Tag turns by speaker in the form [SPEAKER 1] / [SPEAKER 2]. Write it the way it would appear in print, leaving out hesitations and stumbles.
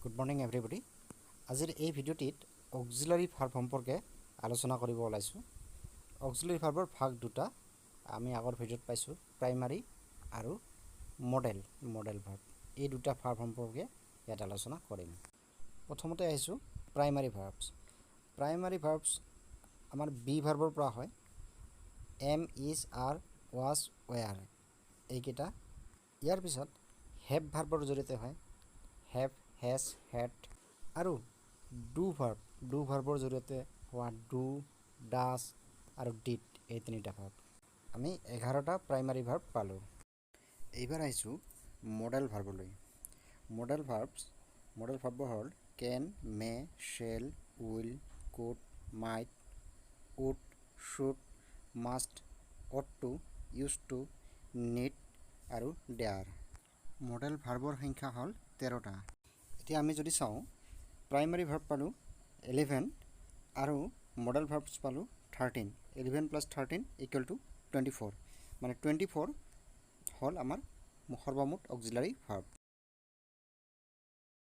[SPEAKER 1] Good morning everybody. আজিৰ এই ভিডিঅ'টিত auxiliary verb সম্পৰ্কে আলোচনা কৰিব ওলাইছোঁ। অক্সিলাৰী ভাৰ্বৰ ভাগ দুটা আমি আগৰ ভিডিঅ'ত পাইছোঁ, প্ৰাইমাৰী আৰু মডেল ভাৰ্ব। এই দুটা ভাৰ্ব সম্পৰ্কে ইয়াত আলোচনা কৰিম। প্ৰথমতে আহিছোঁ প্ৰাইমাৰী ভাৰ্বছ। প্ৰাইমাৰী ভাৰ্বছ আমাৰ বি ভাৰ্বৰ পৰা হয়, am, is, are, was, were এইকেইটা। ইয়াৰ পিছত have ভাৰ্বৰ জৰিয়তে হয়, have, has, head আৰু do verb. Do ভাৰ্বৰ জৰিয়তে হোৱা do, does আৰু did, এই তিনিটা ভাৰ্ব। আমি 11টা প্ৰাইমাৰী ভাৰ্ব পালোঁ। এইবাৰ আহিছোঁ মডেল ভাৰ্বলৈ। মডেল ভাৰ্বছ, মডেল ভাৰ্ববোৰ হ'ল can, may, shall, will, could, might, would, should, must, ought to, used to, need আৰু ডেয়াৰ। মডেল ভাৰ্বৰ সংখ্যা হ'ল 13টা। এতিয়া আমি যদি চাওঁ, প্ৰাইমাৰী ভাৰ্ব পালোঁ 11 আৰু মডেল ভাৰ্বছ পালোঁ 13। 11 plus 13 equal to 24। মানে 24 হ'ল আমাৰ সৰ্বমুঠ অক্সিলাৰী ভাৰ্ব।